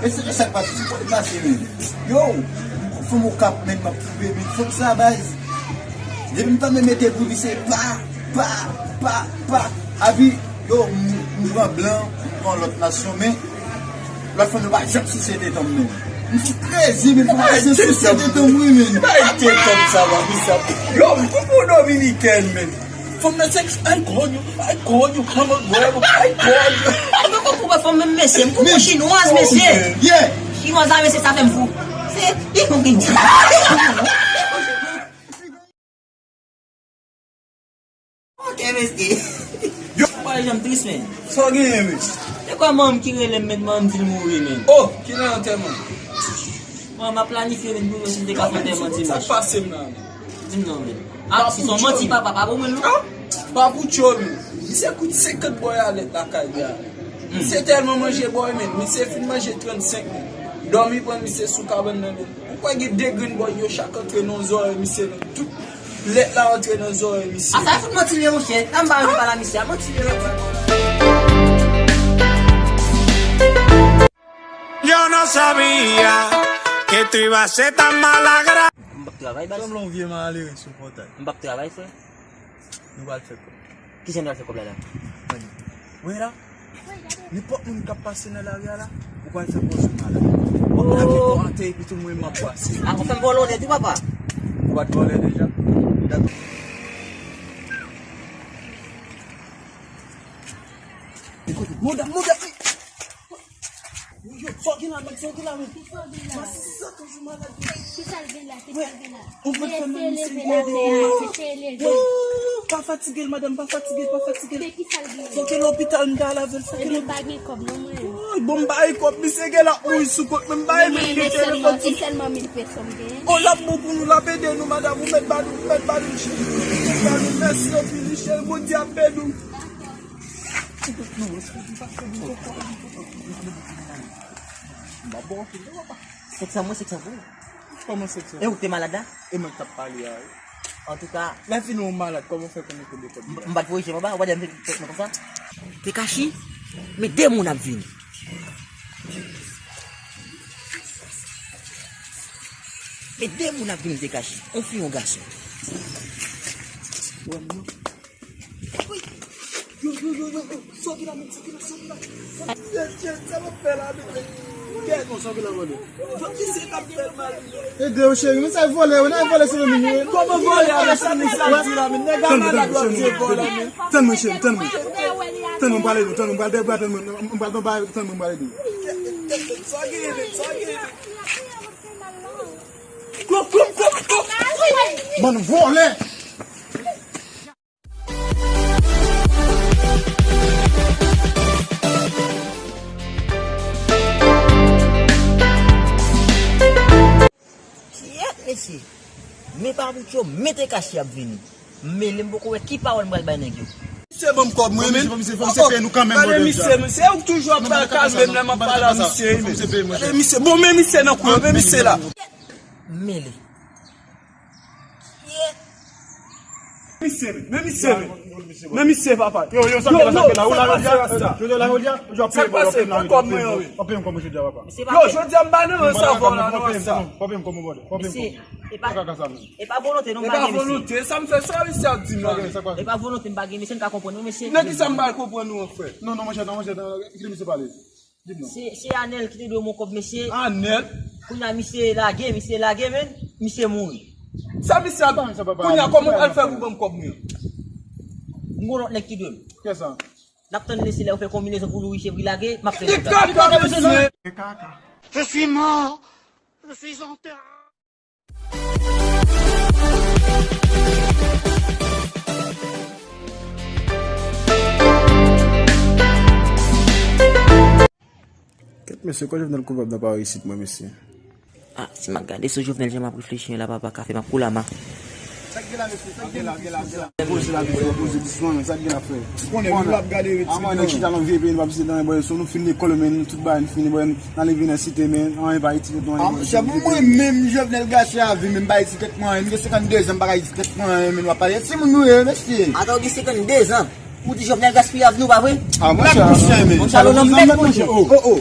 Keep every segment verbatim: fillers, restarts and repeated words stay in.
E se sa k pase, se kòb pase menm. Yo, fanm Okap menm m ap twouve menm, fanm sa baz. Depi m tande mete pou li se pa, pa, pa, pa. Epi, yo, m, m pran blan, m pran lòt nasyon, men lòt fanm yo pa janm souse tetan m menm. M sou krezi, men fanm yo pa janm souse tetan m wi, men. Bay tetan m sa, pa pou sa. Yo, m pou pou dominikèn, men. Fanm nan sèks, ay, konyo, ay, konyo, manman, gwè, ay, konyo. Mwen pa konprann fanm menm, mesye. M konprann chinwaz, mesye. Yeah. Chinwaz la, mesye, sa fè m fou. Se, li konn gen. Ok, mesye. Yo. Mwen pa janm tris, men. Sa w genyen, men? Se kwa manman m ki rele m, men manman m di l mouri, men. Oh, ki nan antèman? Mwen, m ap planifye, men, pou m wè si m te ka fè antèman dimanch. Sa k pase m nan, men? Di m non, men. Ah, se yon manti, papa, pa bon, men, non? Ah, pa pou tcho, men. Misye kout senkant bòy alèt lakay li a. Misye tèlman manje bòy, men. Misye fin manje trannsenk, men. Dòmi pran misye sou kabann nan, men. Ou kwè gen de grenn bòy yo chak antre nan zòrèy misye, men. Tout lèt la antre nan zòrèy misye. A sa fout manti li ye, monchè. An ba nou pale a misye, a manti li ye. Yo no sabía que tú ibas a ser tan malagra. M p ap travay, baz. Sanble yon vye malere sou pòtay. M p ap travay, frè. Nou pral fè kòb. Kijan nou pral fè kòb la, la? Mande. Wè la, nenpòt moun k ap pase nan lari a la, ou pral fè pòz ou malad. W ap lage kò atè epi tou mwen m ap pase. A, ou fè m vòlè w nèt wi, papa. Ou pa t vòlè deja? Dakò. Ekoute, modam, modam. Yo, sa w gen la, sa w gen la, men. Masisi sa toujou malad. Kisa l gen la? Kisa l gen la? Ou fèk fè mal, misye leve atè a, misye leve. Pa fatige l, madanm, pa fatige l, pa fatige l. Sa w gen lopital, m ta al avè l, sa w gen lopital. Ebyen, m pa gen kòb non, mwen. Bon, m bay kòb, misye gen la, wi, sou kont mwen, m bay mil de telefòn. E sèlman mil peso m genyen. O, l ap bon pou nou, l ap ede nou, madanm, ou mèt ba nou, ou mèt ba nou, ou mèt ba nou. Mèsi anpil, Michel, Bondye ap beni w. Sèk san mwen, sèk san pou ou. Kòman sèk san? E ou k te malad la? E mwen k t ap pale a, wi. Antouka, lè fini ou malad, kòman w fè konnen ke de kòb li la? M pa t voye je m anba, ou pa t janm fè mwen konsa. Tekashi, men de moun ap vini. Men de moun ap vini, Tekashi. Yon fi, yon gason. Yo, yo, yo, yo, yo, sòti la, men, sòti la, sòti la. Cheri, cheri, sa w ap fè la, men? Kèt, bon, sòti la, mwen. Bon, ki se k ap fè mal? Ede yo, cheri, men sa vòlè, yo, nan vòlè se nan mini, yo. Kòman vòlè a, men sa misye ap di la, men? Nèg a malad, w ap di vòlè, men. Tann mwen, cheri, tann mwen. Tann mwen, m pral ede w, tann mwen, m pral, tann mwen, m pral, tann mwen, m pral ede w. Sa w genyen, men, sa w genyen, men. Klop, klop, klop, klop. Bann vòlè. Kyèt, mesye. Men pa bout yo, men Tekashi ap vini. M mele, m poko wè ki pawòl m pral bay nèg yo. Misye ban m kòb mwen, men. Fò misye, fò misye peye nou kanmenm, brother. Gade misye, men se ou k toujou ap kalme m lè m ap pale a misye, men. Gade misye, bon, men misye nan kou, men misye la. M mele. Misye, men misye, men. Men misye, papa. Yo, yo, sa k pase, sa k pase, rasta? Yo, yo, la, yo, yo, yo, sa k pase, pran kòb mwen an, wi. W ap peye m kòb mwen jodi a, papa. Yo, jodi a m pa nan rans avè w la, non, rasta. W ap peye m kòb mwen, brother. W ap peye m kòb mwen. Misye, e pa, e pa volonte, non, m pa gen, mesye. E pa volonte, sa m fè, sa misye ap di m la. E pa volonte, m pa gen, mesye, m ka konprann ou, mesye. Nan kisa m pa konprann ou an, frè? Non, non, monchè, non, monchè, non, kite misye pale. Se, se Anèl ki te dwe m yon kòb, mesye. Anèl? Kounye a, misye lage, misye lage, men, misye mouri. Sa misye ap di? Kounye a, kòman w pral fè pou ban m kòb mwen? M gon lòt nèg ki dwe m. Kiyès sa? N ap tann, mesye, lè yo fè konbinezon pou Louis Chevry lage, m ap fè. Li kaka, mesye. Je suis mort. Je suis enterré. Kèt mesye, kò Jovenel koupab nan pa isit mwen, mesye. Ah, si m ap gade sou Jovenel, jan m ap reflechi la, papa, kafe m ap koule ama. Sa k gen la, mesye? Sa k gen la, gen la, gen la? Poze la, mesye, poze dousman, men sa k gen la, frè? Ou konnen, nou ap gade ret. Avan nèg chita nan vye peyi, nou pa pase nan bwè, sou nou fin lekòl, men nou tout bagay, nou fini, bwè, n ale vin nan site, men anyen pa iti tèt nou, anyen. Ah, monchè, pou mwen menm, Jovenel gate avi, men m pa iti tèt mwen, anyen. M gen senkanndezan, m pa ka iti tèt mwen, anyen, men w ap pale. Timoun nou ye, mesye. Atò, w gen senkanndezan. Ou di Jovenel gaspiye avni w, pa vre? Ah, monchè, monchè, men. Monchè, alò nan mèd, monchè. Oh, oh.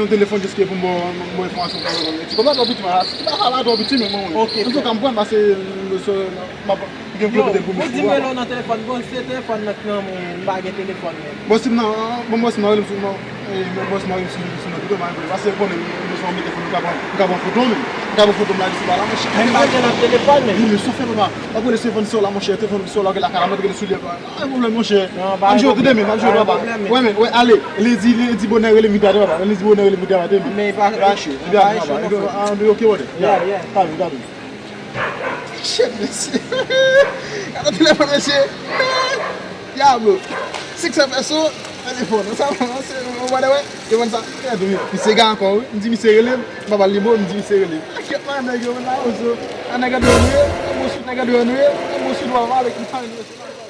yon telefòn jiske pou m ba w, m ba w enfòmasyon pou mwen. Ti kòb la twò piti, man. Ti bagay la twò piti, men mwen. Ok, frè. Antouka, m pral pase, m gen yon pwoblèm pou m. Yo, ou di m rele w nan telefòn, bon, se telefòn nan k nan men, m pa gen telefòn menm. Bon, si m nan, bon, bon, si m nan rele m sou, non, eh, bon, si m nan rele m sou, sou nan pito, m a rele, paske konnen m bezwen mete fò, m ka pran, m ka pran foto, men. M ka pran foto m la, di sou pa la, monchè. Men m pa gen nan telefòn menm. Wi, men sa w fè, papa. W ap rele telefòn sa w la, monchè, telefòn sa w la, gen lakay la, m ap rele sou li. Pa gen pwoblèm, monchè. Non, pa gen pwoblèm. M ap jwe, papa. Wi, men, wi, ale. Lendi, lendi bonè, rele m vin gade, papa. Lendi bonè, rele m vin gade, men. Men pa, pa cho, pa cho, non, frè. Ah, ok, brother. Yeah, yeah. Talè, talè. Shit, mesye. Gade telefòn, mesye. Diablo. Six F S O, telefòn. Sa, se, ou pa wè? Telefòn sa, misye gen ankò, wi. M di misye rele m. M pa ba l nimewo, m di misye rele m. Kèt la, nèg yo, la, ozo. A nèg an dwòl, wi. An bon sou, nèg an dwòl, wi. An bon sou, dwa pale, ki pale, mesye.